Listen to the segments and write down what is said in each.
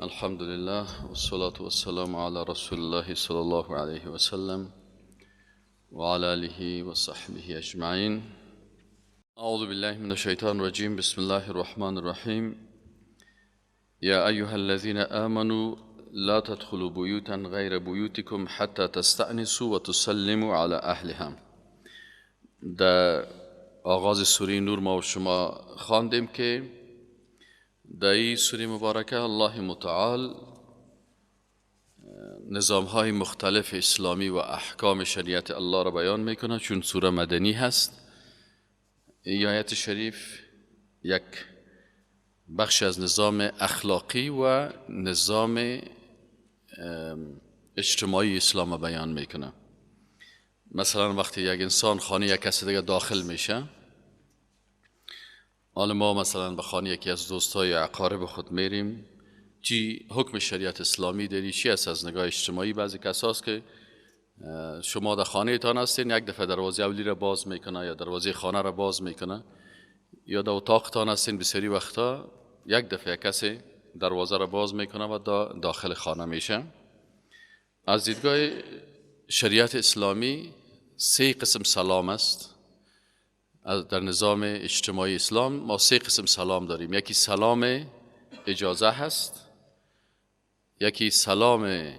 الحمد لله والصلاة والسلام على رسول الله صلى الله عليه وسلم وعلى آله وصحبه أجمعين. أعوذ بالله من الشيطان الرجيم. بسم الله الرحمن الرحيم. يا أيها الذين آمنوا لا تدخلوا بيوتا غير بيوتكم حتى تستأنسوا وتسلموا على أهلها. در آغاز سوره نور ما و شما خواندیم که در این سوره مبارکه الله متعال نظام های مختلف اسلامی و احکام شریعت الله را بیان میکنه. چون سوره مدنی هست، این آیت شریف یک بخش از نظام اخلاقی و نظام اجتماعی اسلام بیان میکنه. مثلا وقتی یک انسان خانه یک کس دیگه داخل میشه، حالا ما مثلا به خانه یکی از دوستای اقارب خود میریم، چی حکم شریعت اسلامی داری، چی است از نگاه اجتماعی؟ بعضی کساست که شما در خانه تان هستین، یک دفعه دروازه اولی را باز میکنه یا دروازه خانه را باز میکنه، یا در اتاق تان هستین، بسیاری وقتا یک دفعه کسی دروازه را باز میکنه و داخل خانه میشه. از دیدگاه شریعت اسلامی سه قسم سلام است. در نظام اجتماعی اسلام ما سه قسم سلام داریم. یکی سلام اجازه هست، یکی سلام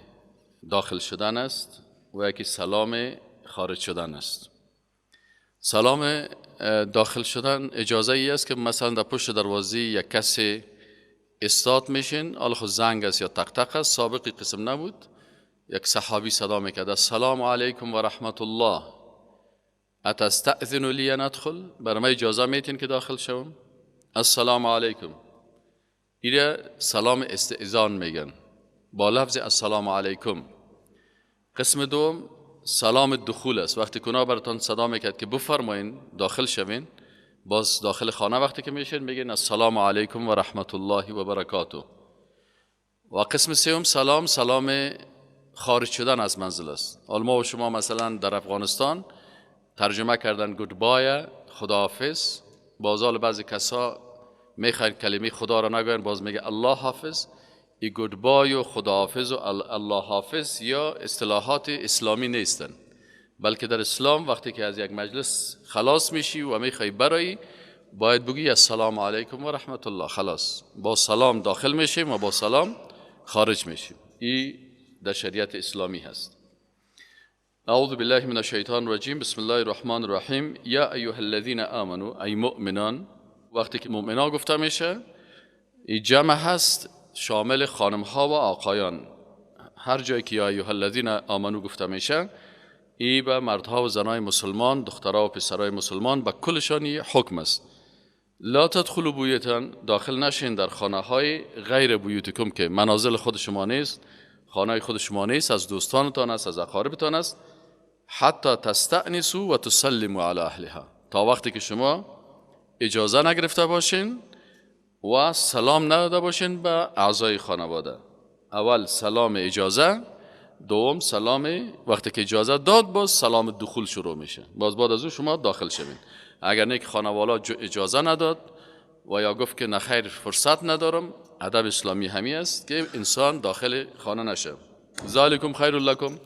داخل شدن است و یکی سلام خارج شدن است. سلام داخل شدن اجازه ای است که مثلا در پشت دروازه یک کسی استاد میشین، حالا خود زنگ است یا تق تق است، سابقی قسم نبود، یک صحابی صدا میکرد السلام علیکم و رحمت الله اتستأذن لی ان ادخل، برای من اجازه میتین که داخل شوم؟ السلام علیکم. ایره سلام استئذان میگن با لفظ السلام علیکم. قسم دوم سلام دخول است. وقتی کنا براتون صدا میکرد که بفرمایین داخل شوین، باز داخل خانه وقتی که میشین میگین السلام علیکم و رحمت الله و برکاته. و قسم سوم سلام خارج شدن از منزل است. حالا ما و شما مثلا در افغانستان ترجمه کردن گودبای، خداحافظ. باز حال بعضی کسا میخواین کلمه خدا را نگوین، باز میگه الله حافظ. ای گودبای و خداحافظ و الله حافظ یا اصطلاحات اسلامی نیستن، بلکه در اسلام وقتی که از یک مجلس خلاص میشی و میخوای برایی، باید بگی السلام علیکم و رحمت الله. خلاص با سلام داخل میشیم و با سلام خارج میشیم. ای در شریعت اسلامی هست. اعوذ بالله من الشیطان الرجیم. بسم الله الرحمن الرحیم. یا ایها الذین آمنوا، ای مؤمنان. وقتی که مؤمنان گفته میشه، ای جمع هست شامل خانم ها و آقایان. هر جایی که یا ایها الذین آمنوا گفته میشه، ای به مردها و زنای مسلمان، دخترها و پسرای مسلمان، به کلشان حکم است. لا تدخلوا بیوتا، داخل نشین در خانه های غیر بیوتکم، که منازل خود شما نیست، خانه خود شما نیست، از دوستانتان است، از اقاربتان است. حتی تستأنسوا و تسلموا علی اهلها، تا وقتی که شما اجازه نگرفته باشین و سلام نداده باشین به اعضای خانواده. اول سلام اجازه، دوم سلام وقتی که اجازه داد باز سلام دخول شروع میشه، باز بعد از او شما داخل شوین. اگر نه که خانواده اجازه نداد و یا گفت که نخیر فرصت ندارم، ادب اسلامی همی است که انسان داخل خانه نشه. ذالکم خیر لکم،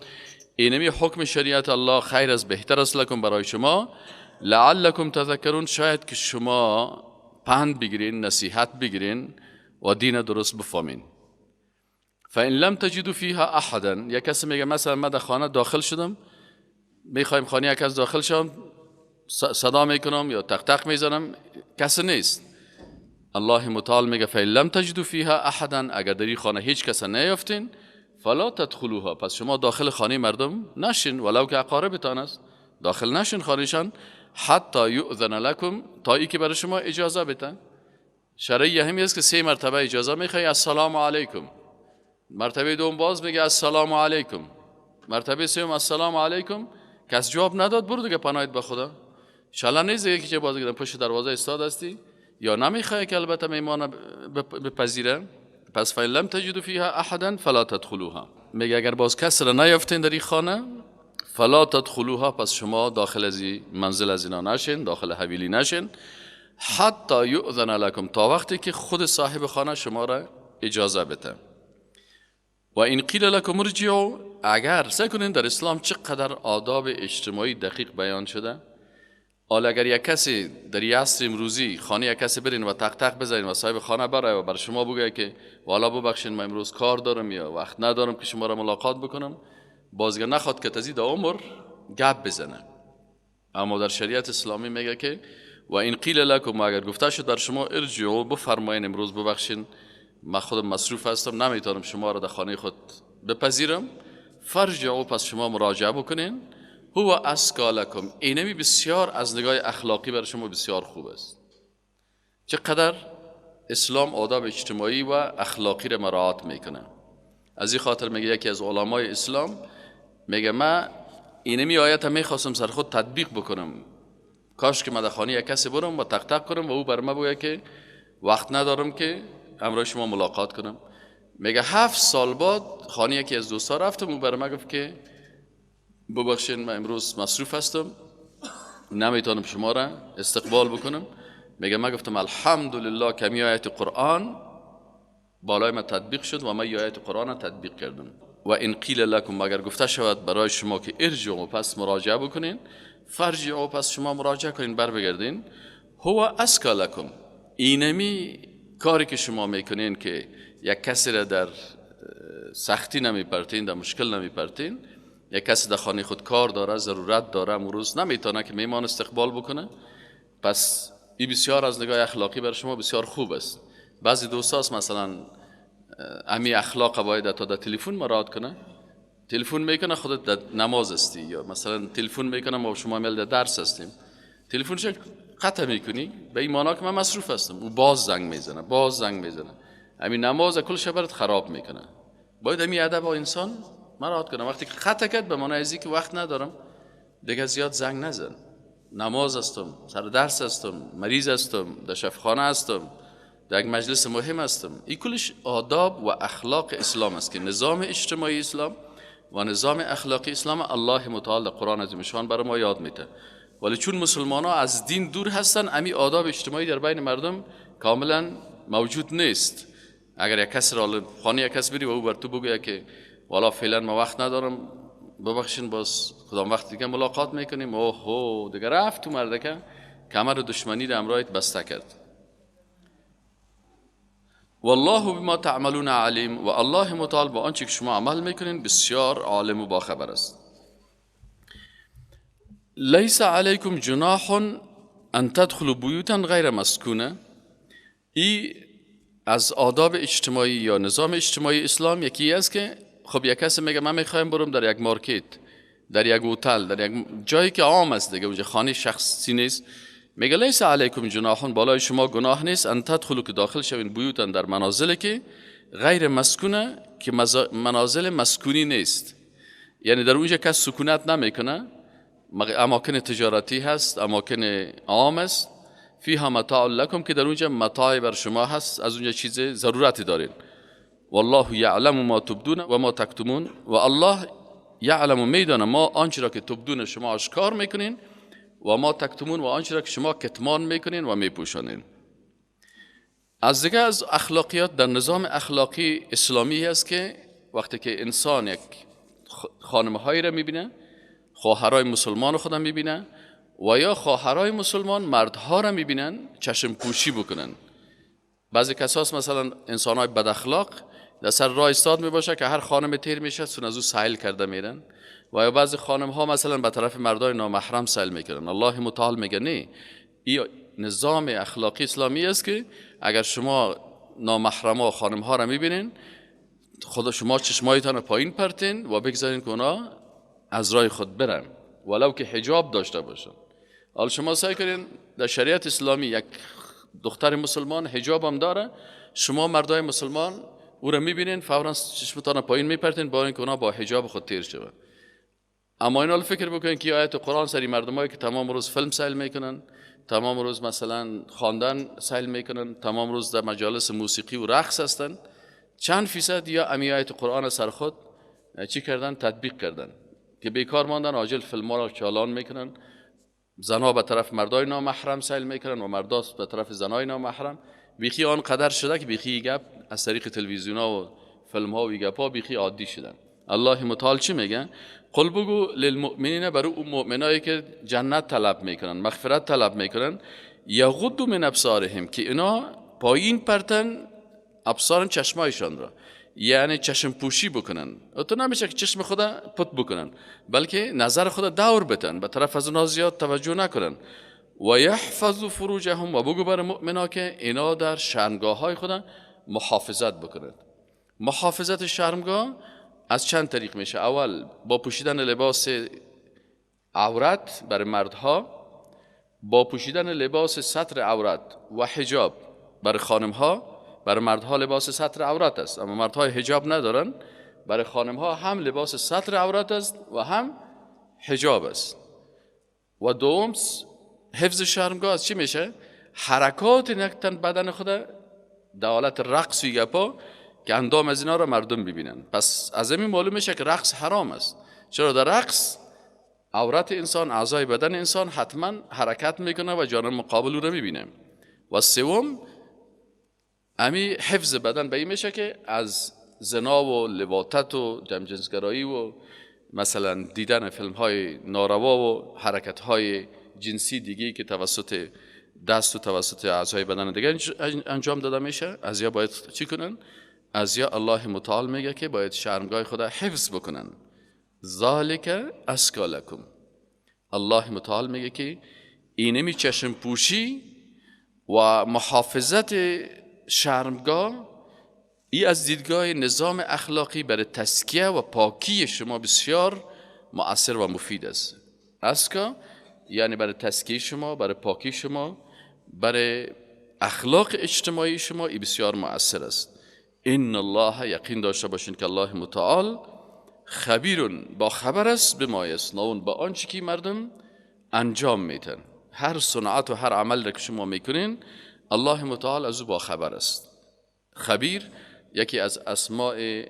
اینمی حکم شریعت الله خیر از بهتر است لکم برای شما. لعلکم تذکرون، شاید که شما پند بگیرین، نصیحت بگیرین و دین درست بفهمین. فإن لم تجدوا فيها احدا، یک کسی میگه مثلا من در خانه داخل شدم، میخوایم خانه یک کس داخل شدم، صدا میکنم یا تق تق میزنم، کسی نیست. الله متعال میگه فإن لم تجدوا فيها احدا، اگر در این خانه هیچ کس نیافتین، فلا تدخلوها، پس شما داخل خانه مردم نشین، ولو که اقاربتان است، داخل نشین خانهشان، حتی یؤذن لکم، تا ای که برای شما اجازه بدن. شرعی همی است که سه مرتبه اجازه میخوای، السلام علیکم. مرتبه دوم باز میگه السلام علیکم. مرتبه سوم السلام علیکم. کس جواب نداد، برو دیگه پناهت به خدا. انشالله نیست دیگه که باز دیگه پشت دروازه استاد هستی یا نمیخوای که البته میمان بپذیره. پس فإن لم تجدوا فيها احدا فلا تدخلوها، میگه اگر باز کس را نیافتین در این خانه، فلا تدخلوها، پس شما داخل از منزل از اینا نشین، داخل حویلی نشین، حتی یؤذن لکم، تا وقتی که خود صاحب خانه شما را اجازه بده. و این قیل لکم ارجعوا، اگر سعی کنین در اسلام چقدر آداب اجتماعی دقیق بیان شده. حالا اگر یک کسی در یه عصر امروزی خانه یک کسی برین و تق تق بزنین و صاحب خانه برای و بر شما بگه که والا ببخشین من امروز کار دارم یا وقت ندارم که شما را ملاقات بکنم، بازگر نخواد که تزید عمر گپ بزنه. اما در شریعت اسلامی میگه که و این قیل لکم، اگر گفته شد بر شما ارجعوا، بفرمایین امروز ببخشین من خودم مصروف هستم نمیتونم شما را در خانه خود بپذیرم، فرجعوا، پس شما مراجعه بکنین، هو ازکی لکم، اینمی بسیار از نگاه اخلاقی بر شما بسیار خوب است. چقدر اسلام آداب اجتماعی و اخلاقی را مراعات میکنه. از این خاطر میگه یکی از علمای اسلام میگه من اینمی آیت میخواستم سر خود تطبیق بکنم، کاش که من در خانه یک کسی برم و تق تق کنم و او بر من بگه که وقت ندارم که همراه شما ملاقات کنم. میگه 7 سال بعد خانه یکی از دوستا رفتم، او بر من گفت که ببخشید من امروز مصروف هستم نمیتونم شما را استقبال بکنم. میگه من گفتم الحمدلله کمی آیت قرآن بالای من تطبیق شد و من آیت قرآن را تطبیق کردم. و این قیل لکم، اگر گفته شود برای شما که ارجعوا، پس مراجعه بکنین، فرجعوا، پس شما مراجعه کنین بر بگردین، هو ازکی لکم، اینمی کاری که شما میکنین که یک کسی را در سختی نمیپرتین، در مشکل نمیپرتین، یک کسی در خانه خود کار داره، ضرورت داره، امروز نمیتونه که میمان استقبال بکنه، پس این بسیار از نگاه اخلاقی بر شما بسیار خوب است. بعضی دوستاست مثلا امی اخلاق باید تا در تلفن مراعات کنه، تلفن میکنه خودت در نماز هستی، یا مثلا تلفن میکنه ما شما میل در درس هستیم، تلفنش قطع میکنی به این معنی که من مصروف هستم، او باز زنگ میزنه، باز زنگ میزنه، همین نماز کل شب برات خراب میکنه. باید همین ادب انسان مراعات کنه. وقتی که قطع کرد به معنی از اینکه وقت ندارم دیگه زیاد زنگ نزن، نماز هستم، سر درس هستم، مریض هستم، در شفاخانه هستم، در یک مجلس مهم هستم. این کلش آداب و اخلاق اسلام است که نظام اجتماعی اسلام و نظام اخلاقی اسلام الله متعال قرآن عظیم شان برای ما یاد میده. ولی چون مسلمان ها از دین دور هستن، امی آداب اجتماعی در بین مردم کاملا موجود نیست. اگر یک کس را خانه یک کس بری و او بر تو بگوید که والا فعلا ما وقت ندارم، ببخشین باز کدام وقت دیگه ملاقات میکنیم، اوه دیگه رفت تو مردکه کمر دشمنی را امرایت بسته کرد. والله بما تعملون علیم، و الله متعال با آنچه که شما عمل میکنین بسیار عالم و باخبر است. لیس علیکم جناح ان تدخلوا بیوتا غیر مسکونه. ای از آداب اجتماعی یا نظام اجتماعی اسلام یکی است که خب یک کسی میگه من میخوایم برم در یک مارکت، در یک هتل، در یک جایی که عام است دیگه، اونجا خانه شخصی نیست. میگه لیس علیکم جناح، بالای شما گناه نیست، ان تدخلوا، که داخل شوین، بیوتا، در منازل که غیر مسکونه، که منازل مسکونی نیست، یعنی در اونجا کس سکونت نمیکنه، اماکن تجارتی هست، اماکن عام است. فیها متاع لکم، که در اونجا متاع بر شما هست، از اونجا چیز ضرورتی دارین. والله یعلم ما تبدون و ما تکتمون، و الله یعلم، میدانه، ما آنچه را که تبدون شما آشکار میکنین، و ما تکتمون، و آنچه را که شما کتمان میکنین و میپوشانین. از دیگه از اخلاقیات در نظام اخلاقی اسلامی هست که وقتی که انسان یک خانمهایی را میبینه، خواهرای مسلمان خودم میبینه و یا خواهرای مسلمان مردها را میبینن، چشم پوشی بکنن. بعضی کساس مثلا انسانهای بد اخلاق در سر راه ایستاد میباشه که هر خانم تیر میشه سون از او سیل کرده میرن، و یا بعضی خانم ها مثلا به طرف مردای نامحرم سیل میکنن. الله متعال میگه نه، این نظام اخلاقی اسلامی است که اگر شما نامحرم ها خانم ها را میبینین، خدا شما چشمایتان را پایین پرتین و بگذارین که اونا از راه خود برن، ولو که حجاب داشته باشن. حالا شما سعی کنین در شریعت اسلامی یک دختر مسلمان حجاب هم داره، شما مردای مسلمان او را میبینین فورا چشمتان پایین میپرتین با اینکه اونا با حجاب خود تیر شوند. اما اینا فکر بکنین که آیت قرآن سری مردمایی که تمام روز فیلم سیل میکنن، تمام روز مثلا خواندن سیل میکنن، تمام روز در مجالس موسیقی و رقص هستن، چند فیصد یا امی آیت قرآن سر خود چی کردن؟ تطبیق کردن که بیکار ماندن، عاجل فیلم ها را چالان میکنن، زنها به طرف مردای نامحرم سیل میکنن و مردا به طرف زنای نامحرم. بیخی آن قدر شده که بیخی گپ از طریق تلویزیون ها و فیلم ها و گپا بیخی عادی شدن. الله متعال چی میگه؟ قل بگو للمؤمنین، برای اون مؤمنایی که جنت طلب میکنن، مغفرت طلب میکنن، یغضوا من ابصارهم، که اینا پایین پرتن ابصارم چشمایشان را، یعنی چشم پوشی بکنن. تو نمیشه که چشم خدا پت بکنن، بلکه نظر خدا دور بتن، به طرف از اونا زیاد توجه نکنن. و یحفظوا فروجهم، و بگو بر مؤمنا که اینا در شرمگاه های خدا محافظت بکنند. محافظت شرمگاه از چند طریق میشه. اول با پوشیدن لباس عورت برای مردها، با پوشیدن لباس ستر عورت و حجاب برای خانمها. برای مردها لباس ستر عورت است، اما مردها حجاب ندارن. برای خانمها هم لباس ستر عورت است و هم حجاب است. و دوم حفظ شرمگاه از چی میشه؟ حرکات نکتن بدن خود در حالت رقص و گپا که اندام از اینا را مردم ببینن. پس از این معلوم میشه که رقص حرام است. چرا؟ در رقص عورت انسان، اعضای بدن انسان حتما حرکت میکنه و جانب مقابل او را میبینه. و سوم امی حفظ بدن به این میشه که از زنا و لواطت و جمجنسگرایی و مثلا دیدن فیلم های ناروا و حرکت های جنسی دیگه که توسط دست و توسط اعضای بدن دیگه انجام داده میشه، از یا باید چی کنن؟ از یا الله متعال میگه که باید شرمگاه خدا حفظ بکنن. ذالک ازکی لکم. الله متعال میگه که اینمی چشم پوشی و محافظت شرمگاه ای از دیدگاه نظام اخلاقی برای تزکیه و پاکی شما بسیار مؤثر و مفید است. ازکا یعنی برای تزکیه شما، برای پاکی شما، برای اخلاق اجتماعی شما ای بسیار مؤثر است. ان الله، یقین داشته باشین که الله متعال خبیر، با خبر است، بما یصنعون، با آنچه که مردم انجام میتن. هر صنعت و هر عمل را که شما میکنین الله متعال از او با خبر است. خبیر یکی از اسماء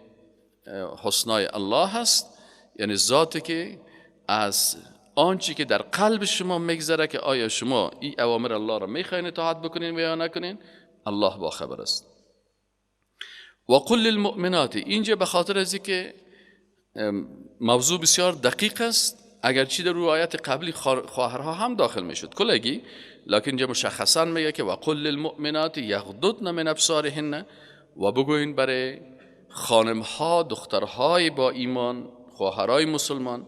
حسنای الله هست، یعنی ذاتی که از آنچه که در قلب شما میگذره که آیا شما این اوامر الله را میخواین اطاعت بکنین و یا نکنین، الله با خبر است. و قل للمؤمنات، اینجا به خاطر از اینکه موضوع بسیار دقیق است، اگرچه در روایت قبلی خواهرها هم داخل میشد کلگی، لکن اینجا مشخصا میگه که و قل للمؤمنات یغضضن من ابصارهن، و بگوین برای خانمها، دخترهای با ایمان، خواهرای مسلمان،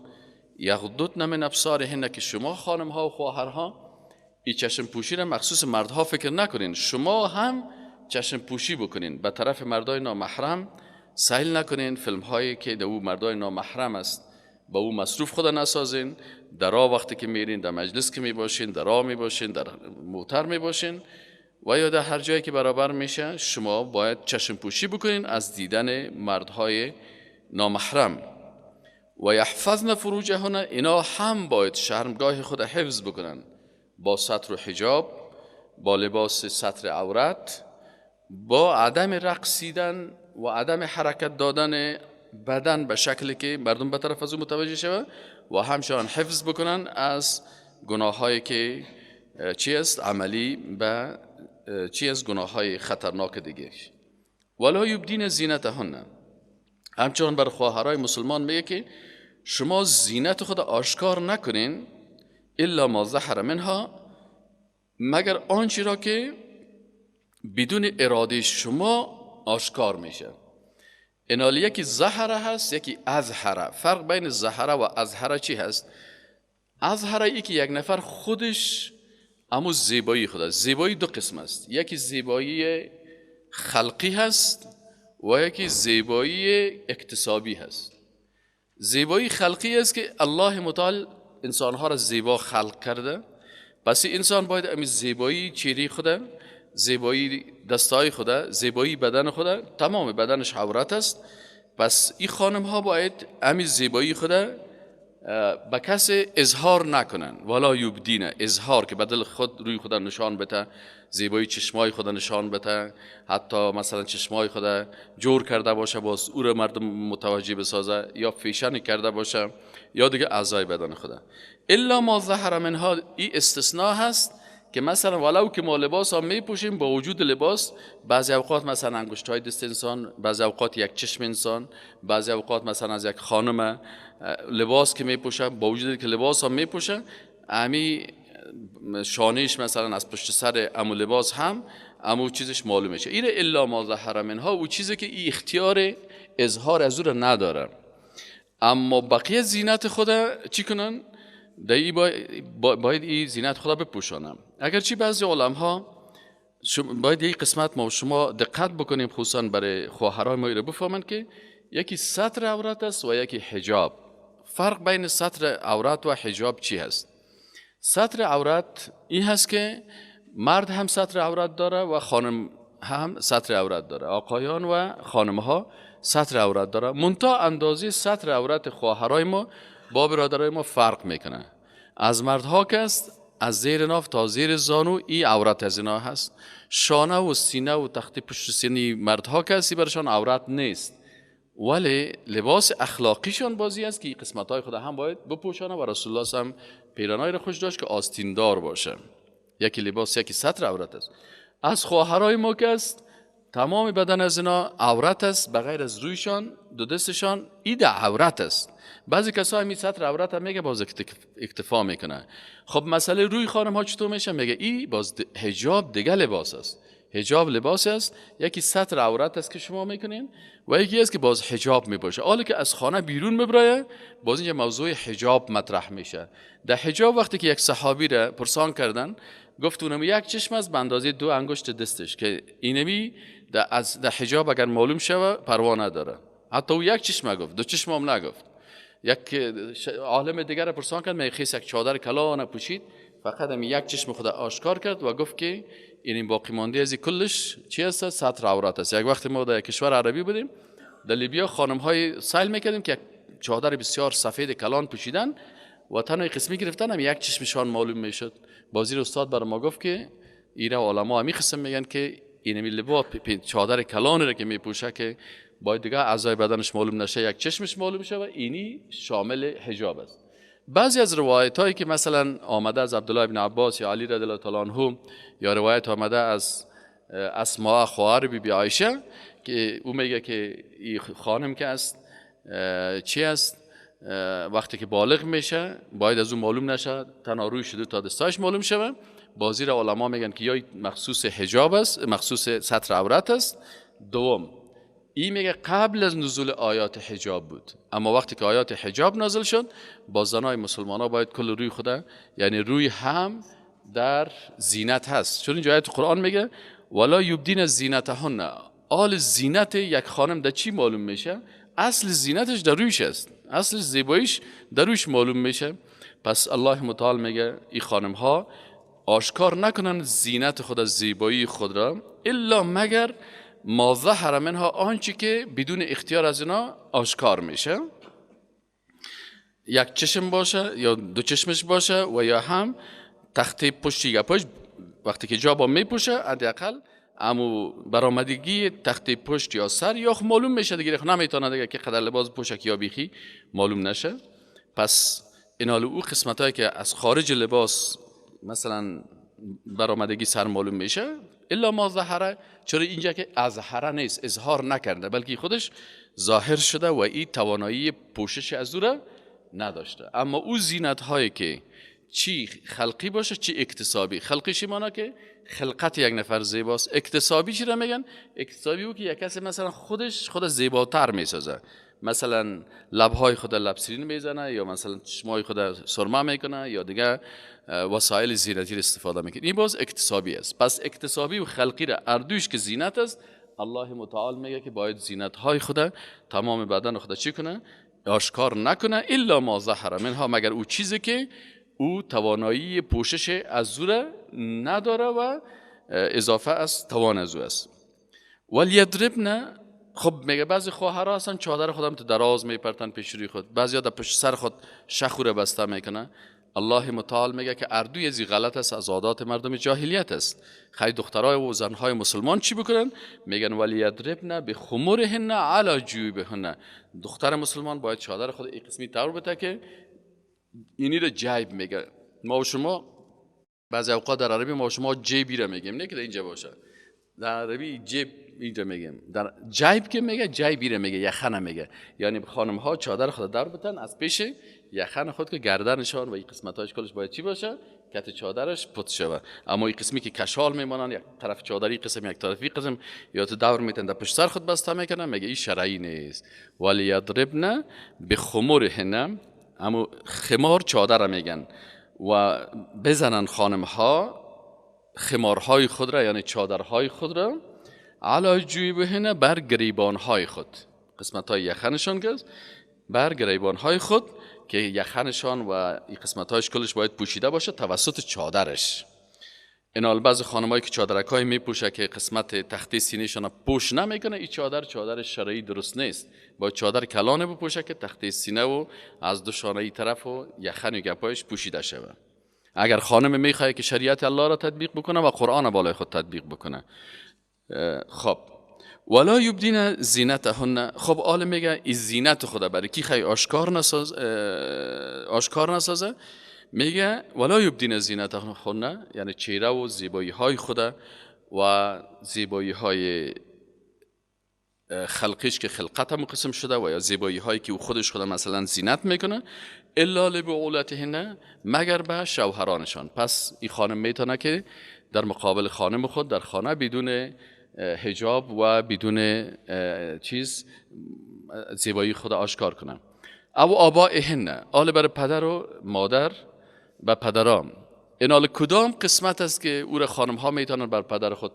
یغضضن من ابصارهن، که شما خانمها و خواهرها این چشم پوشی را مخصوص مردها فکر نکنین، شما هم چشم پوشی بکنین، به طرف مردای نامحرم سیل نکنین، فیلم هایی که در او مردای نامحرم است با او مصروف خود نسازین، در راه وقتی که میرین، در مجلس که میباشین، در راه میباشین، در موتر میباشین و یا در هر جایی که برابر میشه، شما باید چشم پوشی بکنین از دیدن مردهای نامحرم. و یحفظن فروجهن، اینا هم باید شرمگاه خود حفظ بکنن با ستر و حجاب، با لباس ستر عورت، با عدم رقصیدن و عدم حرکت دادن بدن به شکلی که مردم به طرف از او متوجه شود، و همچنان حفظ بکنن از گناهایی که چی است عملی به چی است گناههای خطرناک دیگه. ولا یبدین زینتهن، همچنان بر خواهرای مسلمان میگه که شما زینت خود آشکار نکنین، الا ما ظهر منها، مگر آنچه را که بدون اراده شما آشکار میشه. اینالی یکی ظهره هست، یکی اظهره. فرق بین ظهره و اظهره چی هست؟ اظهره ای که یک نفر خودش امو زیبایی خود است. زیبایی دو قسم است، یکی زیبایی خلقی هست و یکی زیبایی اکتسابی هست. زیبایی خلقی است که الله متعال انسانها را زیبا خلق کرده، پس انسان باید امی زیبایی چهره خود، زیبایی دستای خود، زیبایی بدن خود، تمام بدنش عورت است، پس این خانم ها باید امی زیبایی خود به کس اظهار نکنن. ولا یبدینه، اظهار که بدل خود روی خود نشان بده، زیبایی چشمای خود نشان بده، حتی مثلا چشمای خود جور کرده باشه باز او رو مردم متوجه بسازه، یا فیشن کرده باشه، یا دیگه اعضای بدن خود. الا ما ظهر منها، این استثناء هست که مثلا ولو که ما لباس هم میپوشیم، با وجود لباس بعضی اوقات مثلا انگشت‌های دست انسان، بعضی اوقات یک چشم انسان، بعضی اوقات مثلا از یک خانم لباس که میپوشه، با وجود که لباس هم میپوشه، امی شانهش مثلا از پشت سر امو لباس هم امو چیزش معلوم میشه. اینه الا ما ظهر منها، او چیزی که ای اختیار اظهار از او را نداره. اما بقیه زینت خود چی کنن؟ در باید این زینت خدا بپوشانم. اگرچه بعضی عالم ها باید یک قسمت ما شما دقت بکنیم، خصوصا برای خواهرای ما رو بفهمند که یکی ستر عورت است و یکی حجاب. فرق بین ستر عورت و حجاب چی هست؟ ستر عورت این هست که مرد هم ستر عورت داره و خانم هم ستر عورت داره، آقایان و خانم ها ستر عورت داره. منتها اندازه ستر عورت خواهرای ما با برادرای ما فرق میکنه. از مردها که است از زیر ناف تا زیر زانو ای عورت از اینا هست، شانه و سینه و تخت پشت سینه مردها که هستی برشان عورت نیست، ولی لباس اخلاقیشان بازی است که این قسمت های خود هم باید بپوشانه و رسول الله هم پیرانای را خوش داشت که آستیندار باشه. یکی لباس یکی ستر عورت است. از خواهرای ما که است تمام بدن از اینا عورت است بغیر از رویشان، دو دستشان، ایده عورت است. بعضی کسا همین ستر عورت هم میگه باز اکتفا میکنه. خب مسئله روی خانم ها چطور میشه؟ میگه ای باز حجاب دیگه لباس است. حجاب لباس است، یکی ستر عورت است که شما میکنین و یکی است که باز حجاب میباشه. حالا که از خانه بیرون میبرایه باز اینجا موضوع حجاب مطرح میشه. در حجاب وقتی که یک صحابی را پرسان کردن، گفت اونم یک چشم است به اندازه دو انگشت دستش که اینمی در حجاب اگر معلوم شوه پروا نداره. حتی او یک چشم گفت، دو چشم هم نگفت. یک عالم دیگر را پرسان کرد، میگه خیس یک چادر کلان پوشید، فقط هم یک چشم خود آشکار کرد و گفت که این باقی مانده از کلش چی است؟ ستر عورت است. یک وقت ما در کشور عربی بودیم، در لیبیا خانم های سیل میکردیم که یک چادر بسیار سفید کلان پوشیدن و تنها قسمی گرفتن، هم یک چشمشان معلوم میشد. بازی استاد برای ما گفت که ایره علما همی قسم میگن که اینمی لباس چادر کلان را که میپوشه که باید دیگه اعضای بدنش معلوم نشه، یک چشمش معلوم شه و اینی شامل حجاب است. بعضی از روایت هایی که مثلا آمده از عبدالله بن عباس یا علی رضی الله تعالی عنه، یا روایت آمده از اسماء خواهر بی بی عایشه که او میگه که این خانم که است چی است، وقتی که بالغ میشه باید از او معلوم نشه، تنها روی شده تا دستاش معلوم شوه. بازی را علما میگن که یا مخصوص حجاب است، مخصوص ستر عورت است. دوم این میگه قبل از نزول آیات حجاب بود، اما وقتی که آیات حجاب نازل شد با زنای مسلمان ها باید کل روی خدا، یعنی روی هم در زینت هست. چون اینجا آیت قرآن میگه ولا یبدین زینتهن، آل زینت یک خانم در چی معلوم میشه؟ اصل زینتش در رویش است، اصل زیباییش در رویش معلوم میشه. پس الله متعال میگه این خانم ها آشکار نکنن زینت خود از زیبایی خود را، الا مگر ما ظهر منها، آنچه که بدون اختیار از اینا آشکار میشه. یک چشم باشه یا دو چشمش باشه و یا هم تخته پشتی گپاش وقتی که جابا میپوشه حداقل امو برآمدگی تخته پشت یا سر یا معلوم میشه دیگه، نمیتونه دیگه که قدر لباس پوشک یا بیخی معلوم نشه. پس اینال او قسمت هایی که از خارج لباس مثلا برآمدگی سر معلوم میشه الا ما ظهره، چرا اینجا که اظهره نیست، اظهار نکرده، بلکه خودش ظاهر شده و این توانایی پوشش از او را نداشته. اما او زینت هایی که چی خلقی باشه چی اکتسابی، خلقی چی مانا که خلقت یک نفر زیباست، اکتسابی چی را میگن؟ اکتسابی او که یک کسی مثلا خودش خود زیباتر میسازه، مثلا لبهای خود لبسرین میزنه یا مثلا چشمای خود سرمه میکنه یا دیگه وسایل زینتی استفاده میکنه، این باز اکتسابی است. پس اکتسابی و خلقی را اردوش که زینت است، الله متعال میگه که باید زینت های خود تمام بدن خود چی کنه؟ آشکار نکنه، الا ما ظهر منها، مگر او چیزی که او توانایی پوشش از او را نداره و اضافه از توان از او است. ولیضربن، خب میگه بعضی خواهرها هستن چادر خودم تو دراز میپرتن پیش روی خود، بعضیا در پشت سر خود شخوره بسته میکنه. الله متعال میگه که اردوی ازی غلط است، از عادات مردم جاهلیت است. خیلی دخترای و زنهای مسلمان چی بکنن؟ میگن ولیضربن بخمرهن علی جیوبهن، دختر مسلمان باید چادر خود این قسمی طور بده که اینی رو جیب میگه. ما و شما بعضی اوقات در عربی ما شما جیبی را میگیم، نه که اینجا باشه، در عربی جیب اینجا میگیم، در جیب که میگه جیبی را میگه، یخنه میگه. یعنی خانم ها چادر خود در بتن از پیش یخن خود که گردنشان و این قسمتاش کلش باید چی باشه؟ کت چادرش پت شوه. اما این قسمی که کشال میمانن، یک طرف چادری قسم، یک طرفی قسم، یا تو دور میتن در پشت سر خود بسته میکنن، میگه این شرعی نیست. ولی یضربن بخمرهن، اما خمار چادر میگن، و بزنن خانم ها خمارهای خود را، یعنی چادرهای خود را، علی جیوبهن، بر گریبانهای خود، قسمت های یخنشان که بر گریبانهای خود که یخنشان و این قسمت هایش کلش باید پوشیده باشه توسط چادرش. اینال بعض خانمایی که چادرکای میپوشه که قسمت تخته سینهشان پوش نمیکنه، این چادر چادر شرعی درست نیست. باید چادر کلانه بپوشه که تخته سینه و از دو شانه ای طرف و یخن و گپایش پوشیده شوه. اگر خانم میخواد که شریعت الله را تطبیق بکنه و قرآن بالای خود تطبیق بکنه. خب ولا یبدین زینتهن. خب عالم میگه این زینت خدا برای کی خیلی آشکار نساز، آشکار نسازه. میگه ولا یبدین زینتهن، یعنی چهره و زیبایی های خدا و زیبایی های خلقیش که خلقت هم قسم شده و یا زیبایی هایی که او خودش خدا مثلا زینت میکنه، الا لبعولتهن، مگر به شوهرانشان. پس این خانم میتونه که در مقابل خانم خود در خانه بدون حجاب و بدون چیز زیبایی خود آشکار کنه. او آبائهن، آل بر پدر و مادر و پدرام. این آل کدام قسمت است که او را خانم ها میتونن بر پدر خود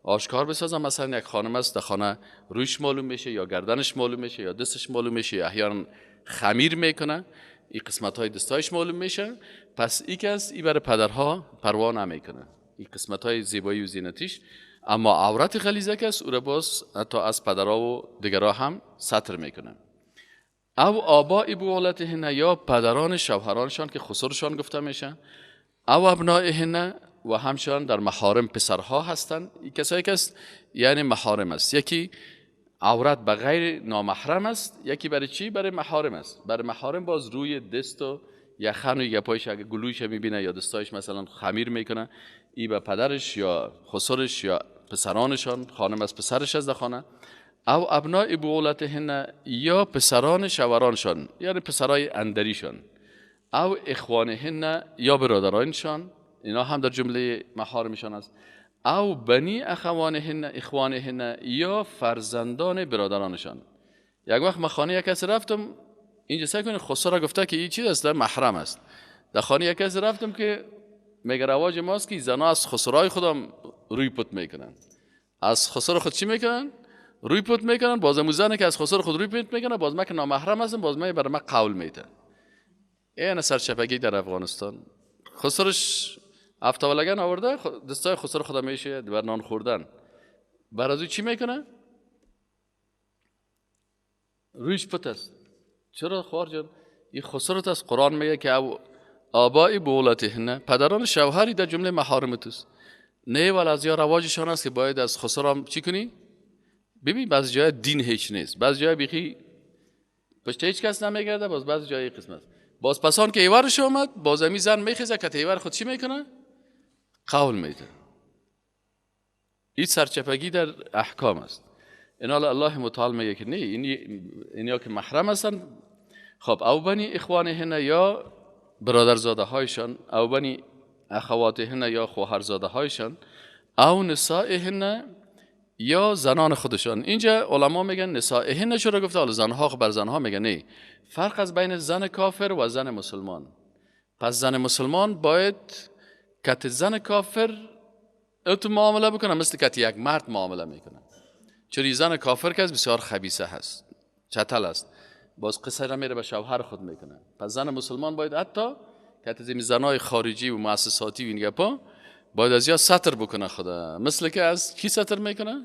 آشکار بسازن؟ مثلا یک خانم است در خانه رویش معلوم میشه یا گردنش معلوم میشه یا دستش معلوم میشه یا احیانا خمیر میکنه، این قسمت های دستایش معلوم میشه. پس ای کس ای بر پدرها پروا نمیکنه، این قسمت های زیبایی و زینتیش. اما عورت غلیظه کس او را باز حتی از پدرها و دیگرها هم ستر میکنه. او آباء بعولتهن، یا پدران شوهرانشان که خسرشان گفته میشه. او ابنائهن، و همچنان در محارم پسرها هستند. این کسایی که است یعنی محارم است. یکی عورت به غیر نامحرم است، یکی برای چی؟ برای محارم است. برای محارم باز روی دست و یخن و گپایش اگه گلویش میبینه یا دستایش مثلا خمیر میکنه، ای به پدرش یا خسرش یا پسرانشان، خانم از پسرش از خانه. او ابناء بعولتهن، یا پسران شوهرانشان، یعنی پسرای اندریشان. او اخوانهن، یا برادرانشان، اینا هم در جمله محارمشان است. او بنی اخوانهن، اخوانهن، یا فرزندان برادرانشان. یک وقت من خانه یک کس رفتم، اینجا سعی کنید خسرو را گفته که این چیز است، محرم است. در خانه یک کس رفتم که میگه رواج ماست که زنا از خسرای خودم روی پت میکنن. از خسر خود چی میکنن؟ روی پت میکنن. باز امو زنه که از خسر خود روی پت میکنه، باز من که نامحرم هستم، باز من برای من قول میده. این سرچپگی در افغانستان. خسرش افتاولگن آورده، دستای خسر خود میشه بر نان خوردن. بر از او چی میکنه؟ رویش پت است. چرا خوار جان؟ این خسرت از قرآن میگه که او آبائی بعولتهن، پدران شوهری در جمله محارم توست. نه ولی از یا رواجشان است که باید از خسرام چی کنی؟ ببین بعضی جای دین هیچ نیست، بعضی جای بیخی پشت هیچ کس نمیگرده، باز بعضی جای قسمت باز پسان که ایوارش آمد، باز امی زن میخیزه که ایوار خود چی میکنه؟ قول میده. این سرچپگی در احکام است. این الله متعال میگه که نه، این که محرم هستن. خب او بنی اخوانهن، یا برادرزاده هایشان، او بنی اخواتهن، یا خواهرزاده هایشان، او نسائهن، یا زنان خودشان. اینجا علما میگن نسائهن چرا گفته؟ حالا زنها بر زنها میگن نه، فرق از بین زن کافر و زن مسلمان. پس زن مسلمان باید کت زن کافر اتو معامله بکنه مثل کت یک مرد معامله میکنه. چون زن کافر که بسیار خبیثه هست، چتل است، باز قصه را میره به شوهر خود میکنه. پس زن مسلمان باید حتی کت زنای خارجی و مؤسساتی و این گپا باید از یا ستر بکنه خدا، مثل که از کی ستر میکنه؟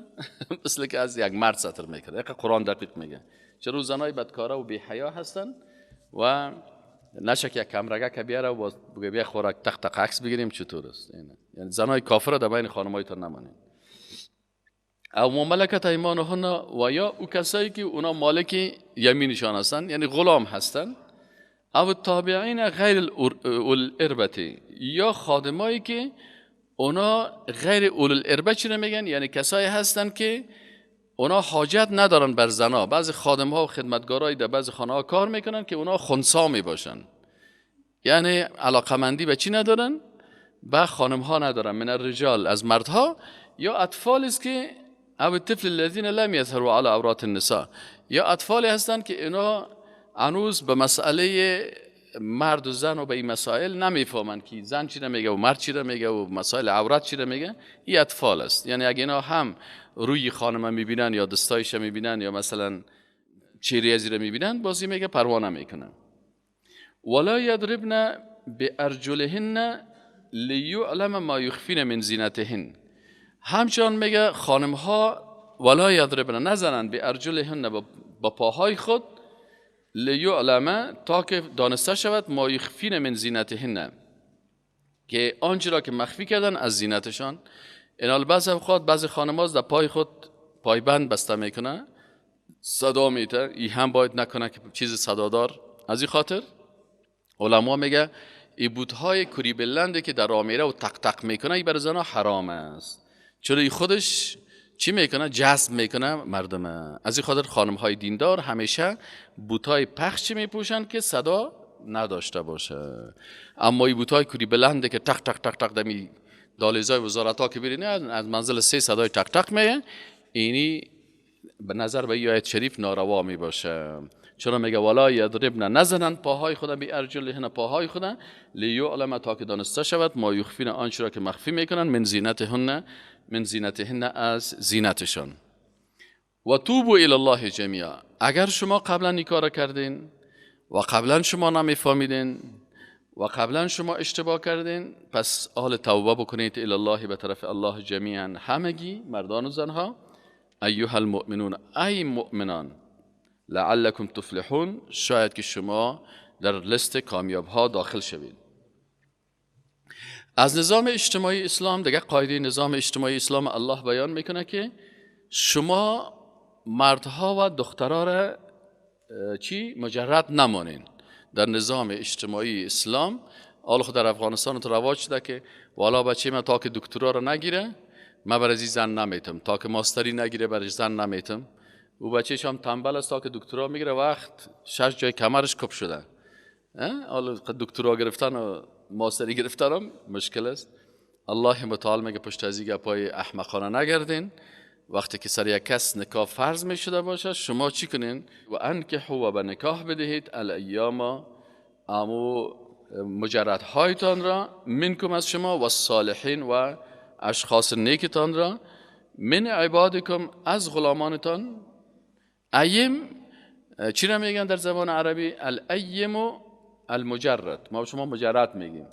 مثل که از یک مرد ستر میکنه. یک قرآن دقیق میگه چرا زنای بدکاره و بی حیا هستن و نشه که یک کمرگه که بیاره و باز بگه بیا خوراک تق تق عکس بگیریم چطور است. یعنی زنای کافر در بین خانمایتان نمانید. او مملکت ایمانهن، و یا او کسایی که اونا مالک یمینشان هستن، یعنی غلام هستن. او التابعین غیر الاربه، یا خادمایی که اونا غیر اول الاربه چی میگن؟ یعنی کسایی هستن که اونا حاجت ندارن بر زنا. بعضی خادم ها و خدمتگارای در بعضی خانه ها کار میکنن که اونا خنثی میباشن، یعنی علاقمندی به چی ندارن؟ به خانم ها ندارن. من الرجال، از مردها، یا اطفال است که او الطفل الذین لم یظهروا علی عورات النساء، یا اطفالی هستند که اینا هنوز به مسئله مرد و زن و به این مسائل نمیفهمند که زن چی میگه و مرد چی میگه و مسائل عورت چی میگه. این اطفال است، یعنی اگه اینا هم روی خانم میبینن یا دستایش میبینن یا مثلا چهره ازی رو میبینن، بازی میگه پروا نمیکنن. ولا یضربن بارجلهن لیعلم ما یخفین من زینتهن. همچنان میگه خانم ها ولا یضربن، نزنن، بارجلهن، با پاهای خود، لیعلم، تا که دانسته شود، ما یخفین من زینتهن، که آنچه را که مخفی کردن از زینتشان. اینال بعض اوقات بعضی خانم ها در پای خود پایبند بسته میکنه، صدا میته، ای هم باید نکنه که چیز صدادار. از این خاطر علما میگه ای بوتهای کری بلنده که در راه میره و تق تق میکنه، ای برای زنها حرام است، چرا ای خودش چی میکنه؟ جذب میکنه مردم. از این خاطر خانم های دیندار همیشه بوتهای پخش میپوشن که صدا نداشته باشه. اما ای بوتهای کری بلنده که تق تق تق تق دمی دالیزای وزارت ها که برینه از منزل سه صدای تق تق میه، اینی به نظر به آیت شریف ناروا می باشه. چرا میگه ولا یضربن، نزنن پاهای خود، بارجلهن، پاهای خود، لیعلم، تا که دانسته شود، ما یخفین، آنچه را که مخفی میکنن، من زینتهن، من زینتهن، از زینتشان. و توبوا الی الله جمیعا. اگر شما قبلا این کار کردین و قبلا شما نمیفهمیدین و قبلا شما اشتباه کردین، پس اهل توبه بکنید، الی الله، به طرف الله، جمیعا، همگی، مردان و زنها، ایها المؤمنون، ای مؤمنان، لعلکم تفلحون، شاید که شما در لست کامیاب ها داخل شوید. از نظام اجتماعی اسلام دیگه قاعده نظام اجتماعی اسلام الله بیان میکنه که شما مردها و دخترها را چی مجرد نمانین. در نظام اجتماعی اسلام حالا خود در افغانستان تو رواج شده که والا بچه من تا که دکترا را نگیره من برای زن نمیتم، تا که ماستری نگیره برای زن نمیتم. او بچه‌ش هم تنبل است، تا که دکترا میگیره وقت شش جای کمرش کپ شده. حالا دکترا گرفتن و ماستری گرفتن هم مشکل است. الله متعال میگه پشت از این گپای احمقانه نگردین. وقتی که سر یک کس نکاح فرض می شده باشه، شما چی کنین؟ و انکحوا، و به نکاح بدهید، الایام، امو مجردهایتان را، منکم، از شما، و الصالحین، و اشخاص نیکتان را، من عبادکم، از غلامانتان. ایم چی را میگن در زبان عربی؟ الایم المجرد. ما شما مجرد میگیم،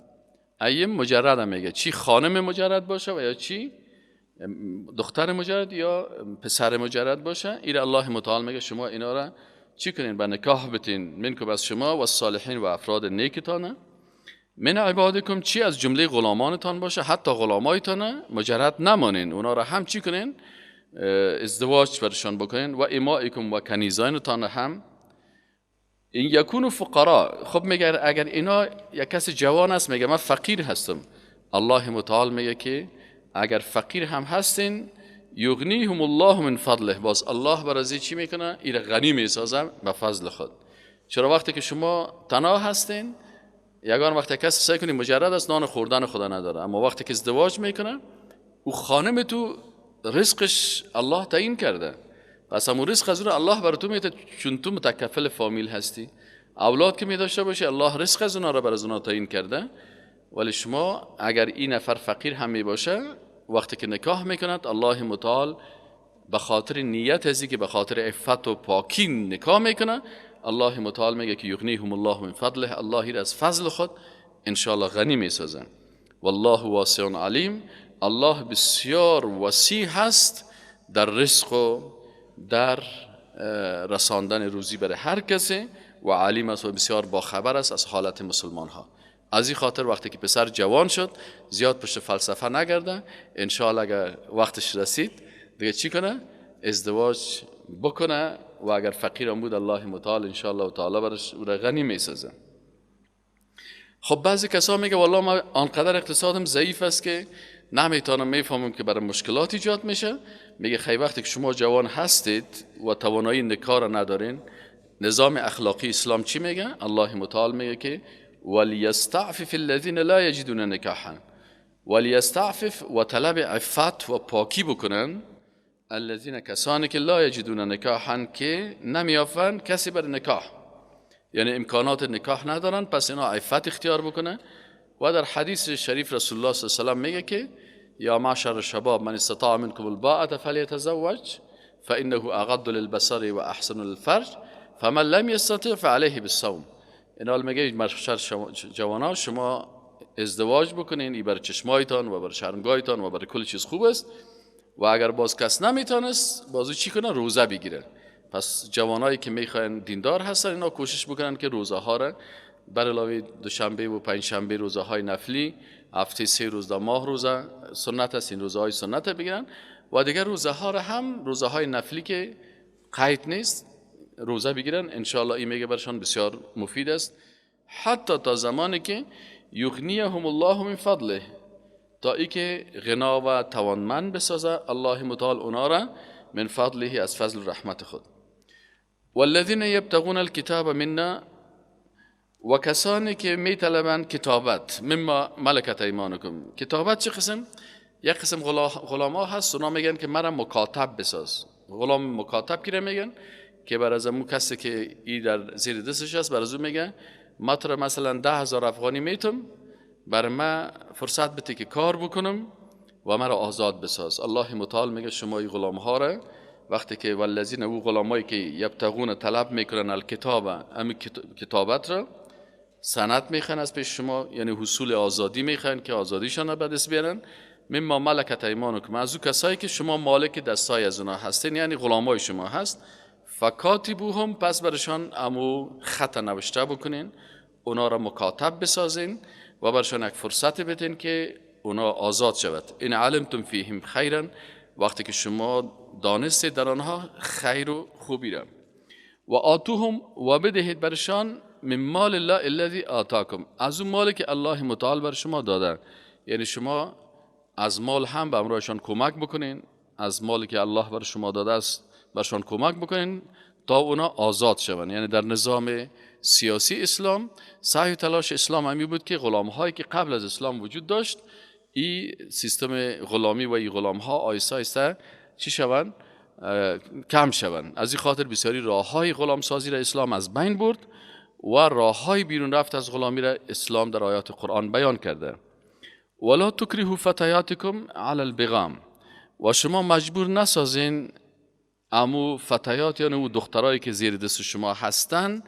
ایم مجرد هم میگه، چی خانم مجرد باشه و یا چی دختر مجرد یا پسر مجرد باشه. ایره الله متعال میگه شما اینا را چی کنین؟ به نکاح بتین. منکم، از شما، و الصالحین، و افراد نیکتانه، من عبادکم، چی از جمله غلامانتان باشه. حتی غلامایتان مجرد نمانین، اونا را هم چی کنین؟ ازدواج برشان بکنین. و امائکم، و کنیزانتان هم. ان یکونوا فقرا. خب میگه اگر اینا یک کس جوان است میگه من فقیر هستم، الله متعال میگه که اگر فقیر هم هستین، یغنیهم الله من فضله، باز الله بر از چی میکنه؟ ایره غنی میسازه به فضل خود. چرا وقتی که شما تنها هستین، یگان وقتی کسی سعی کنی مجرد است، نان خوردن خدا نداره، اما وقتی که ازدواج میکنه او خانم تو رزقش الله تعیین کرده، پس همون رزق از اون الله بر تو میده، چون تو متکفل فامیل هستی، اولاد که می داشته باشی الله رزق از اونها را بر از اونها تعیین کرده. ولی شما اگر این نفر فقیر هم می باشه، وقتی که نکاح میکند، الله متعال به خاطر نیت ازی که به خاطر عفت و پاکی نکاح میکنه، الله متعال میگه که یغنیهم الله من فضله، الله از فضل خود انشاءالله غنی میسازه. والله واسع علیم. الله بسیار وسیع هست در رزق و در رساندن روزی برای هر کسی، و علیم است و بسیار باخبر است از حالت مسلمان ها. از این خاطر وقتی که پسر جوان شد زیاد پشت فلسفه نگرده، انشاءالله اگر وقتش رسید دیگه چی کنه؟ ازدواج بکنه، و اگر فقیر هم بود الله متعال انشاءالله تعالی برش او را غنی میسازه. خب بعضی کسا میگه والله ما آنقدر اقتصادم ضعیف است که نمیتونم، میفهمم که برای مشکلات ایجاد میشه. میگه خیلی وقتی که شما جوان هستید و توانایی نکاح را ندارین، نظام اخلاقی اسلام چی میگه؟ الله متعال میگه که ولیستعفف الذین لا یجدون نکاحا، ولیستعفف و طلب عفت و پاکی بکنن، الذین کسانی که لا یجدون نکاحا که نمیافن کسی بر نکاح، یعنی امکانات نکاح ندارن، پس اینا عفت اختیار بکنه. و در حدیث شریف رسول الله صلی الله علیه و سلم میگه که یا معشر الشباب من استطاع منكم الباءة فليتزوج فإنه أغض للبصر وأحسن للفرج فمن لم يستطع فعليه بالصوم. اینا میگه معشر جوانا شما ازدواج بکنین، ای بر چشمایتان و بر شرمگاهتان و بر کل چیز خوب است، و اگر باز کس نمیتونست بازو چی کنه؟ روزه بگیره. پس جوانایی که میخواین دیندار هستن اینا کوشش بکنن که روزه ها را بر علاوه دوشنبه و پنجشنبه روزه های نفلی، هفته 3 روز در ماه روزه سنت است، این روزه های سنت بگیرن، و دیگر روزه ها را هم روزه های نفلی که قید نیست روزه بگیرن. انشاءالله این میگه برشان بسیار مفید است، حتی تا زمانی که یغنیهم الله من فضله، تا ای که غنا و توانمند بسازه الله متعال اونا را من فضله، از فضل رحمت خود. والذین یبتغون الکتاب منا، و کسانی که میطلبند کتابت، مما ملکت ایمانکم. کتابت چه قسم؟ یک قسم غلاما هست، اونا میگن که مرا مکاتب بساز. غلام مکاتب کی میگن؟ که بر از امو کسی که ای در زیر دستش است، بر از او میگه ما تو مثلا 10,000 افغانی میتم، بر ما فرصت بده که کار بکنم و مرا آزاد بساز. الله متعال میگه شما این غلام ها را وقتی که والذین، او غلامایی که یبتغون طلب میکنن الکتاب، امی کتابت را سند میخوان از پیش شما، یعنی حصول آزادی میخوان که آزادیشان را به دست بیارن، مما ملکت ایمانکم، از او کسایی که شما مالک دستای از اونا هستین، یعنی غلامای شما هست، فکاتبوهم، پس برشان امو خط نوشته بکنین، اونا را مکاتب بسازین و برشان یک فرصت بدین که اونا آزاد شود. این علمتم فیهم خیرا، وقتی که شما دانستید در آنها خیر و خوبی را. و آتوهم، و بدهید برشان من مال الله الذی آتاکم، از اون مالی که الله متعال بر شما داده، یعنی شما از مال هم به امرایشان کمک بکنین، از مالی که الله بر شما داده است برشان کمک بکنین تا اونا آزاد شوند. یعنی در نظام سیاسی اسلام سعی و تلاش اسلام همی بود که غلام هایی که قبل از اسلام وجود داشت، این سیستم غلامی و این غلام ها آیسته آیسته چی شوند؟ کم شوند. از این خاطر بسیاری راه های غلام سازی را اسلام از بین برد و راه های بیرون رفت از غلامی را اسلام در آیات قرآن بیان کرده. ولا تکرهوا فتیاتکم علی البغام، و شما مجبور نسازین امو فتیات، یعنی او دخترایی که زیر دست شما هستن،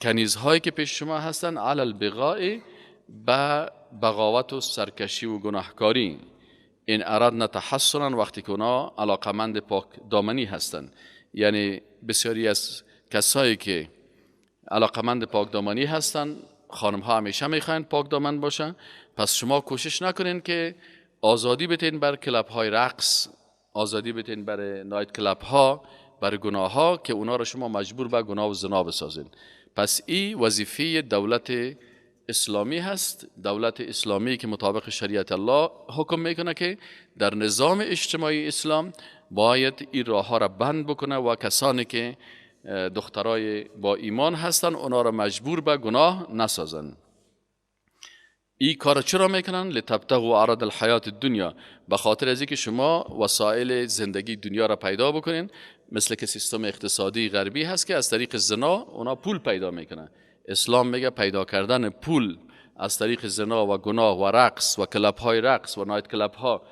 کنیزهایی که پیش شما هستن، علی البغاء، به بغاوت و سرکشی و گناهکاری، این اردنا تحصنا، وقتی که اونا علاقمند پاک دامنی هستن. یعنی بسیاری از کسایی که علاقمند پاک دامنی هستن، خانم ها همیشه میخواین پاک دامن باشن، پس شما کوشش نکنین که آزادی بتین بر کلاب های رقص، آزادی بتین بر night club ها، بر گناه ها، که اونا رو شما مجبور به گناه و زنا بسازین. پس این وظیفه دولت اسلامی هست، دولت اسلامی که مطابق شریعت الله حکم میکنه که در نظام اجتماعی اسلام باید این راه ها را بند بکنه و کسانی که دخترای با ایمان هستن اونا را مجبور به گناه نسازن. این کار چرا میکنن؟ لتبتغوا عرض الحیات الدنیا، به خاطر از اینکه شما وسایل زندگی دنیا را پیدا بکنین، مثل که سیستم اقتصادی غربی هست که از طریق زنا اونا پول پیدا میکنن. اسلام میگه پیدا کردن پول از طریق زنا و گناه و رقص و کلاب های رقص و night club ها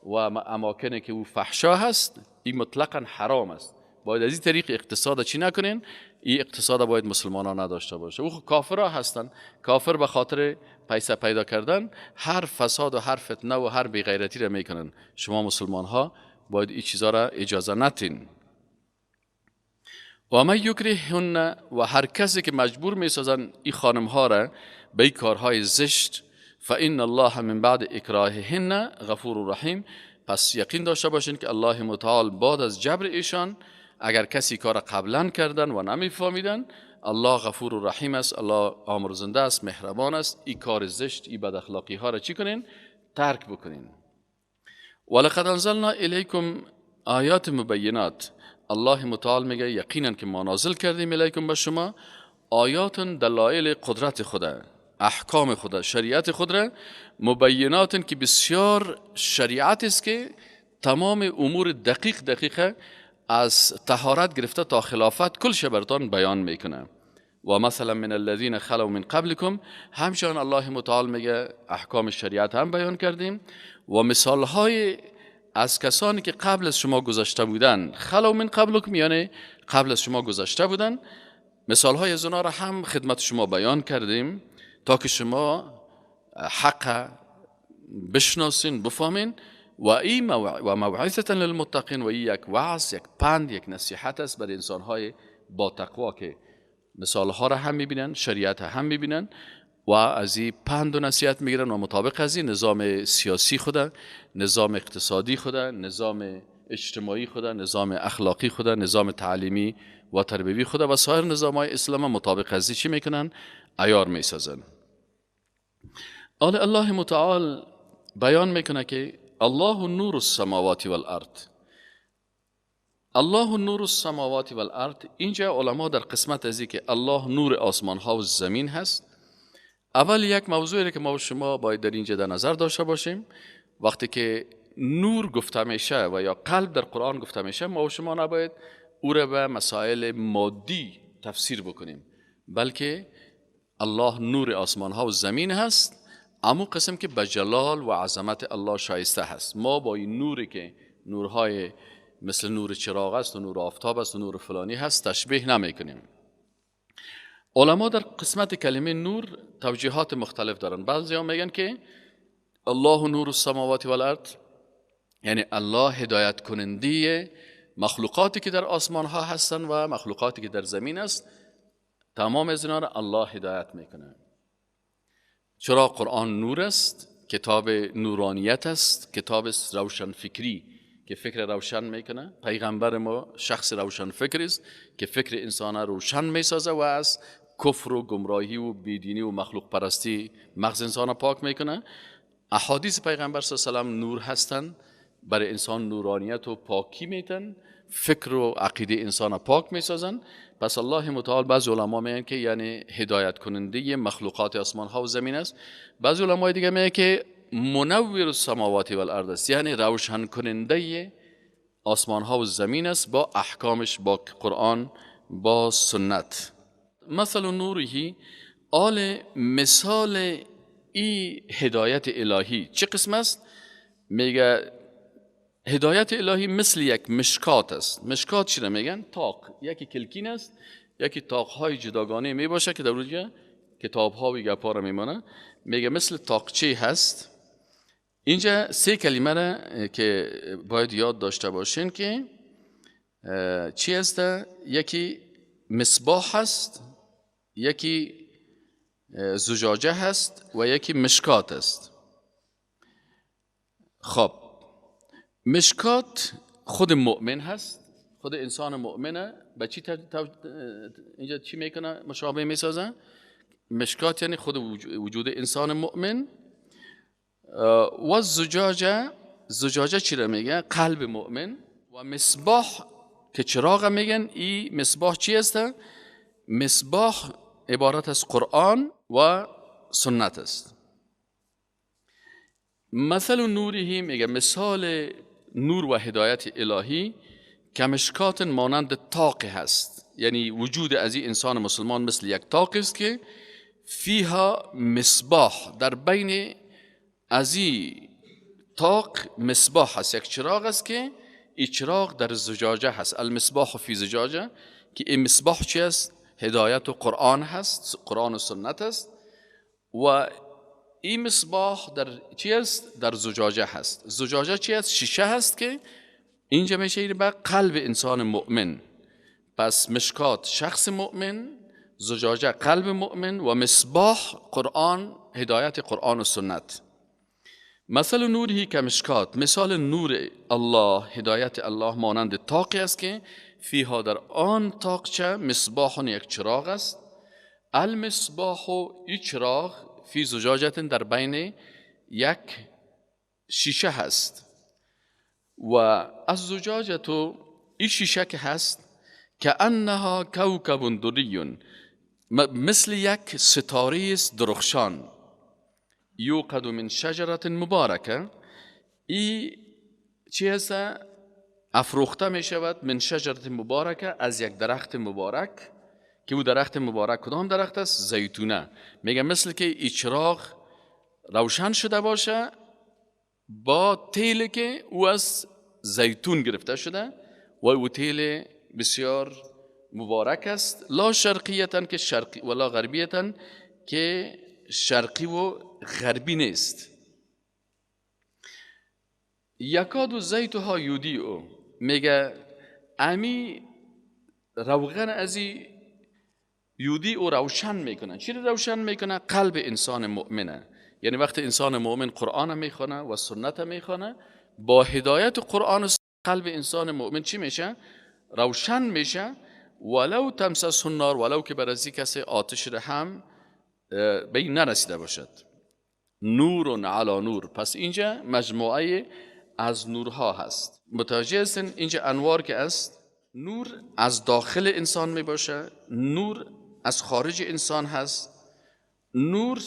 و اماکنی که او فحشا هست، این مطلقا حرام است. باید از این طریق اقتصاد چی نکنین؟ این اقتصاد باید مسلمان ها نداشته باشه. او کافرها هستن، کافر به خاطر پیسه پیدا کردن هر فساد و هر فتنه و هر بیغیرتی را میکنن. شما مسلمان ها باید این چیزا را اجازه نتین. و من یکرهن، و هر کسی که مجبور میسازن این خانم ها را به این کارهای زشت، فإن الله من بعد اکراههن غفور رحیم، پس یقین داشته باشین که الله متعال بعد از جبر ایشان اگر کسی کار قبلا کردن و نمیفهمیدن، الله غفور و رحیم است، الله آمرزنده است، مهربان است. این کار زشت، این بد اخلاقی ها را چی کنین؟ ترک بکنین. ولقد انزلنا الیکم آیات مبینات. الله متعال میگه یقینا که ما نازل کردیم الیکم به شما آیات دلایل قدرت خدا، احکام خدا، شریعت خود را، مبینات که بسیار شریعت است که تمام امور دقیق دقیقه از طهارت گرفته تا خلافت کلش براتان بیان میکنه. و مثلا من الذین خلو من قبلکم، همچنان الله متعال میگه احکام شریعت هم بیان کردیم و مثال های از کسانی که قبل از شما گذشته بودن، خلو من قبلکم یعنی قبل از شما گذشته بودن، مثال های از اونا را هم خدمت شما بیان کردیم تا که شما حق بشناسین، بفهمین. و این و موعظه للمتقین، و این یک وعظ، یک پند، یک نصیحت است برای انسان‌های با تقوا که مثال‌ها را هم می‌بینن، شریعت هم می‌بینن و از این پند و نصیحت می‌گیرن و مطابق از این نظام سیاسی خود، نظام اقتصادی خود، نظام اجتماعی خود، نظام اخلاقی خود، نظام تعلیمی و تربیوی خود و سایر نظام‌های اسلام مطابق از این چی میکنن؟ عیار میسازن. آل الله متعال بیان میکنه که الله نور السماوات والارض. الله نور السماوات والارض، اینجا علما در قسمت ازی که الله نور آسمان ها و زمین هست، اول یک موضوعی که ما و شما باید در اینجا در نظر داشته باشیم، وقتی که نور گفته میشه و یا قلب در قرآن گفته میشه، ما و شما نباید او را به مسائل مادی تفسیر بکنیم، بلکه الله نور آسمان ها و زمین هست، اما قسم که به جلال و عظمت الله شایسته هست. ما با این نوری که نورهای مثل نور چراغ است و نور آفتاب است و نور فلانی هست تشبیه نمی کنیم. علما در قسمت کلمه نور توجیهات مختلف دارن. بعضی ها میگن که الله نور السماوات والارض، یعنی الله هدایت کننده مخلوقاتی که در آسمان ها هستن و مخلوقاتی که در زمین است، تمام از اینا را الله هدایت میکنه. چرا قرآن نور است، کتاب نورانیت است، کتاب روشن فکری که فکر روشن میکنه. پیغمبر ما شخص روشن فکر است که فکر انسان روشن میسازه و از کفر و گمراهی و بیدینی و مخلوق پرستی مغز انسان پاک میکنه. احادیث پیغمبر صلی الله علیه و سلم نور هستند، برای انسان نورانیت و پاکی میتن، فکر و عقیده انسان پاک میسازن. پس الله متعال بعض علما میگن که یعنی هدایت کننده مخلوقات آسمان ها و زمین است. بعض علمای دیگه میگن که منور السماوات والارض است، یعنی روشن کننده آسمان ها و زمین است با احکامش، با قرآن، با سنت. مثل نوره، آل مثال ای هدایت الهی چه قسم است؟ میگه هدایت الهی مثل یک مشکات است. مشکات چی را میگن؟ طاق. یکی کلکین است، یکی طاقهای جداگانه می باشه که در اونجا کتابها و گپا را میمانه. میگه مثل طاقچه هست. اینجا سه کلمه را که باید یاد داشته باشین که چی هست؟ یکی مصباح هست، یکی زجاجه هست و یکی مشکات است. خب مشکات خود مؤمن هست، خود انسان مؤمنه. به چی اینجا چی میکنه؟ مشابه میسازه. مشکات یعنی خود وجود انسان مؤمن. و زجاجه، زجاجه چی را میگه؟ قلب مؤمن. و مصباح که چراغ میگن، این مصباح چی است؟ مصباح عبارت از قرآن و سنت است. مثل نوره، میگه مثال نور و هدایت الهی که مشکات مانند طاق هست، یعنی وجود از این انسان مسلمان مثل یک طاق است که فیها مصباح، در بین از این طاق مصباح هست، یک چراغ است که این چراغ در زجاجه هست. المصباح فی زجاجه، که این مصباح چی است؟ هدایت و قرآن هست، قرآن و سنت است. و این مصباح در چی است؟ در زجاجه هست. زجاجه چی است؟ شیشه هست که اینجا میشه به قلب انسان مؤمن. پس مشکات شخص مؤمن، زجاجه قلب مؤمن و مصباح قرآن، هدایت قرآن و سنت. مثل نوره که مشکات، مثال نور الله، هدایت الله مانند طاقی است که فیها در آن تاقچه مصباح یک چراغ است. المصباح ای چراغ فی زجاجة در بین یک شیشه هست و از زجاجة ای شیشه که هست که انها کوکب دری، مثل یک ستاره است درخشان. یوقد من شجرة مبارکه، ای چی هست؟ افروخته می شود من شجرة مبارکه، از یک درخت مبارک که او درخت مبارک کدام درخت است؟ زیتونه. میگه مثل که ای چراغ روشن شده باشه با تیل که او از زیتون گرفته شده و او تیل بسیار مبارک است. لا شرقیتن که شرقی ولا غربیتن که شرقی و غربی نیست. یکاد زیتها یودیئ، میگه امی روغن ازی یودی او روشن میکنه. چی رو روشن میکنه؟ قلب انسان مؤمنه. یعنی وقتی انسان مؤمن قرآن میخونه و سنت میخونه، با هدایت قرآن قلب انسان مؤمن چی میشه؟ روشن میشه. ولو تمسسه النار، ولو که بر ازی کسی آتش را هم به این نرسیده باشد. نور علی نور. پس اینجا مجموعه از نورها هست. متوجه هستین؟ اینجا انوار که است، نور از داخل انسان می باشه، نور از خارج انسان هست. نور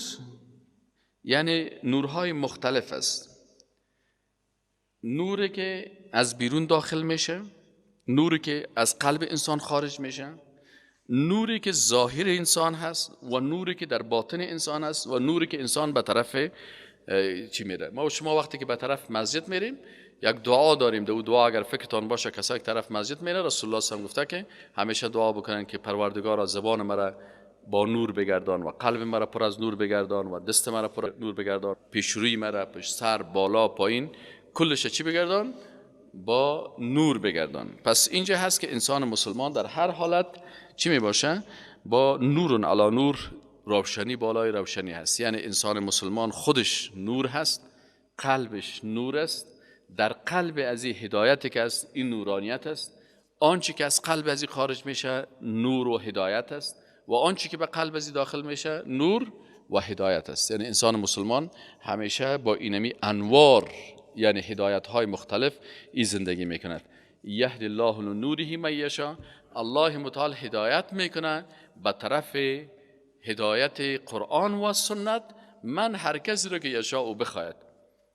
یعنی نورهای مختلف است. نوری که از بیرون داخل میشه، نوری که از قلب انسان خارج میشه، نوری که ظاهر انسان هست و نوری که در باطن انسان هست و نوری که انسان به طرف چی میره. ما و شما وقتی که به طرف مسجد میریم یک دعا داریم. دو دعا اگر فکرتان باشه کسایی که طرف مسجد میره، رسول الله صلی الله علیه و گفته که همیشه دعا بکنن که پروردگارا زبان مرا با نور بگردان و قلب مرا پر از نور بگردان و دست مرا پر نور بگردان، پیش روی مرا، پیش سر، بالا، پایین، کلش چی بگردان؟ با نور بگردان. پس اینجا هست که انسان مسلمان در هر حالت چی می باشه؟ با نور علی نور، روشنی بالای روشنی هست. یعنی انسان مسلمان خودش نور هست، قلبش نور است، در قلب از این هدایت که است این نورانیت است. آنچه که از قلب از این خارج میشه نور و هدایت است و آنچه که به قلب از این داخل میشه نور و هدایت است. یعنی انسان مسلمان همیشه با اینمی انوار، یعنی هدایت های مختلف ای زندگی میکند. یهدی الله لنوره من یشاء، الله متعال هدایت میکنه به طرف هدایت قرآن و سنت من هر کسی رو که یشاء او بخواهد.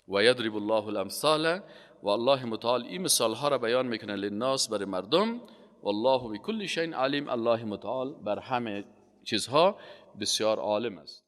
و یضرب الله الامثال، و الله متعال این مثال ها را بیان میکنه للناس، برای مردم. والله بكل شیء علیم، الله متعال بر همه چیزها بسیار عالم است.